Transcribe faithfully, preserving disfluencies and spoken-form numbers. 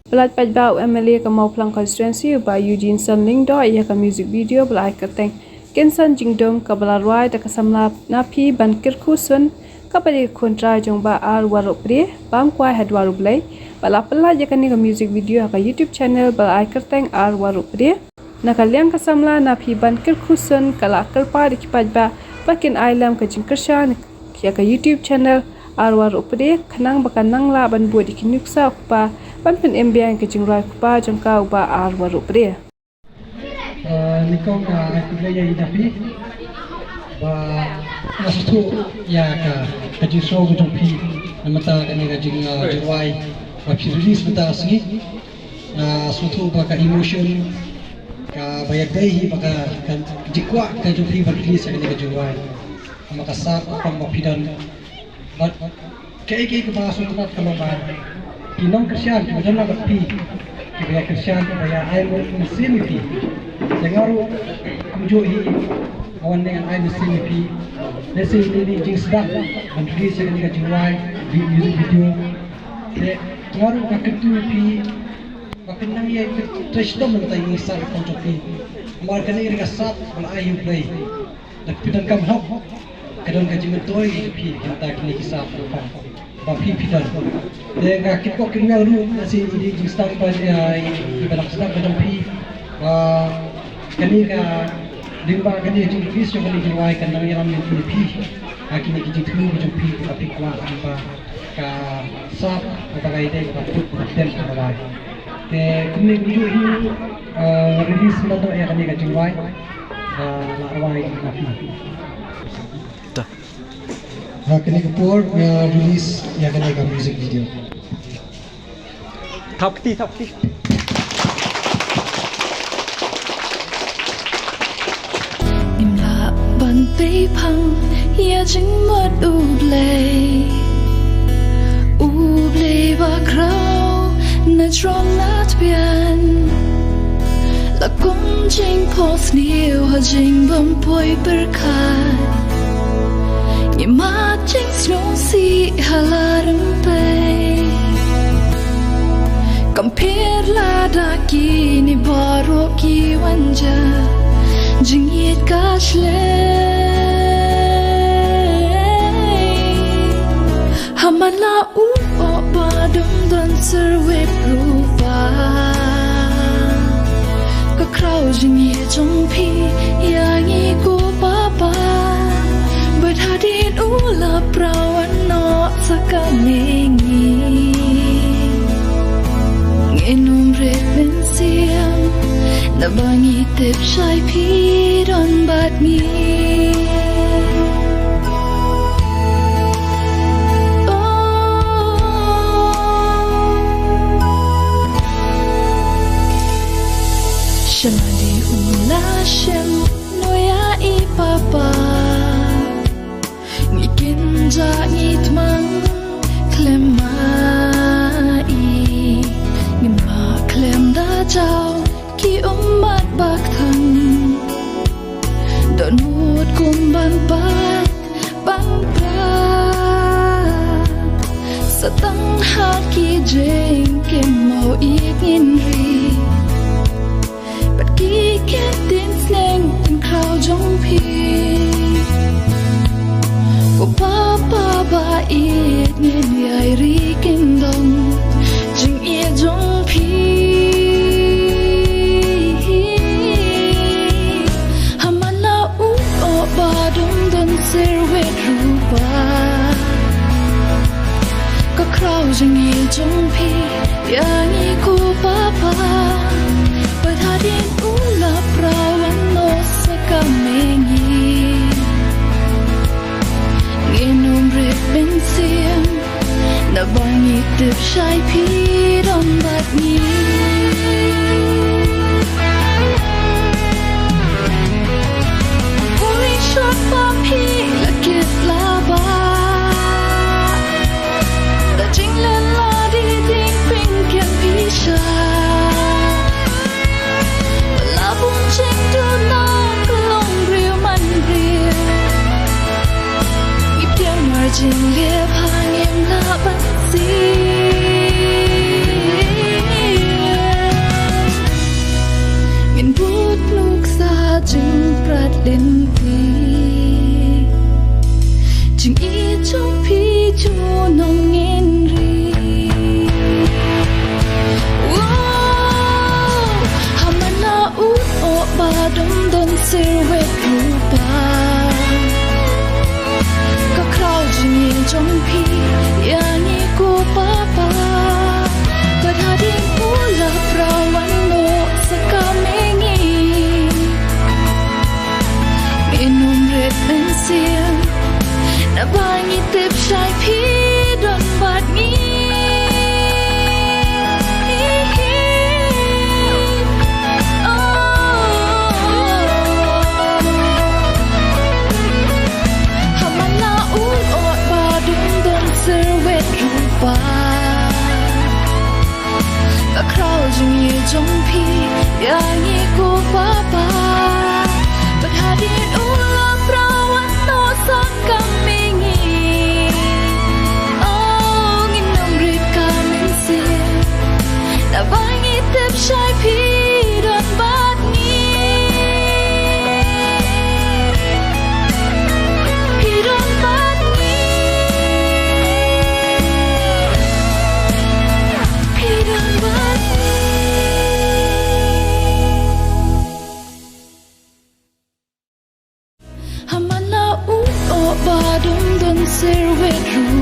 Pyllait paidbah u M L A ka Mawphlang constituency u Bah Eugene Shanlyngdoh ïa ka music video ba la ai kyrteng Kynsan Jingdum kaba la rwai da ka samla Na Phi Ban Kyrkhu Sun, kaba dei ka khun trai jong Bah R Warohpre, bam kwai ha dwar U Blei, ba la pyllait ïa kane ka music video ha ka YouTube channel ba la ai kyrteng R Warohpre. Na ka liang ka samla Na Phi Ban Kyrkhu Sun ka la kyrpad ïa ki paidbah ba kin ai lem ka jingkyrshan ïa ka YouTube channel R Warohpre khnang ba kan nang lah ban bud ïa ki nuksa u kpa ban pynim biang ïa ka jingrwai u kpa jong ka u Bah R Warohpre. Ah, nyngkong, ah, ai khublei ïa i Na Phi ba nga sngewthuh ïa ka, ka jingsngew ka jong phi na bynta kane ka jing, ah, jingrwai ba phi release mynta ka sngi. Nga sngewthuh ba ka emotion kaba ïadei hi ba ka, ka jingkwah ka jong phi ban release ïa kane ka jingrwai. Namar ka sap ka pang ba phi don. Bad kaei kaei kaba sngewtynnat ka long ba ki nongkyrshan kiba don lang bad phi, kiba ïa kyrshan, kiba ïa ai mynsiem ïa phi. Te nga ruh kumjuh hi nga wan ne ngan ai mynsiem ïa phi. Lehse ïa kine ki jingsdang ban release ïa kane ka jingrwai, vi-, music video. Te nga ruh nga kyntu ïa phi ba phin nang ïai trei shitom na ka bynta ïa kane ka sap ka pang jong phi. Namar kane ka dei ka sap ba la ai hi U Blei. Da phi donkam hok, ka don ka jingmyntoi ïa phi na ka bynta kine ki sap ka pang ba phi phi don. Te nga kyrkhu kyrkhu ruh, lehse ïa kine ki jingsdang ba, ïa, ïa, ïa ba la sdang ka jong phi. Ba kane ka lyngba kane ka jingrelease jong kane ka jingrwai kan nang ïalam ïa phi, ïa phi ha kine ki jingthmu ka jong phi kaba phi kwah lyngba ka sap kaba ngi dei kaba put kaba tem kaba rwai. Te kumne kumjuh hi, eh, release mynta ïa kane ka jingrwai, eh, la rwai ïa phi. Ha kane ka por, eh, release ïa kane ka music video. Thap kti, thap kti. Ngim lah ban pei phang ïa jingmut U Blei. U Blei ba khraw na jrong na tbian. La kum jingphoh sniew ha jingbym poi pyrkhat. Ngi mad jingsngewsih ha la rympei. Kam pher lada kine baroh ki wan jia. Jingïeit ka shlei. Ha man la u oh ba dum don syrwit ruh ba. Ka khraw jingïeit jong phi ïa ngi ko Papa. Bad hadien u la prawan noh sa ka me ngi. Ngin ym rit mynsiem naba ngi tip shai phi don bad ngi. Oh. Sha lade u la shem noh ïa i Papa. Ngi kynjah ngi tmang khlem ma i. Ngim lah khlem da jaw ki ummat ba kthang. Dohnud kum ban pat ban pat. Sa tang ha ki jingkynmaw ïeit ngin ri. Bad ki ktien sneng khynraw jong phi. Ko Papa ba ïeit ngin ïai ri kyndong jingïeit jong phi. Ha man la u oh ba dum don syrwit ruh ba. Ka khraw jingïeit jong phi ïa ngi ko Papa. Bad hadien u la prawan noh sa ka me ngi. Ngin ym rit mynsiem naba ngi tip shai phi don bad ngi. Poi shot ba phi la kit la bah. Da jingleh la dei ding pynkem phi sha. Ba la bun jingduna ka long briew man briew. Ngi pdiang marjing liep ha ngim lah ban siew. Sirwet rupa ka khraw jingïeit jong phi ïa ngi ko Papa. Bad hadien u la prawan noh sa kam ïa ngi. Ngin ym rit mynsiem naba ngi tip shai phi don bad ngi. Ha man la u ot ba dum don sirwet rupa ka khraw jingïeit jong phi ïa ngi ko Papa. Bad hadien u la prawan noh sa kam ïa ngi. Oh, ngin ym rit ka mynsiem naba ngi tip shai phi don bad ngi. Phi don bad ngi. Phi don bad ngi. Ha man la u ot ba dum don sirwet rupa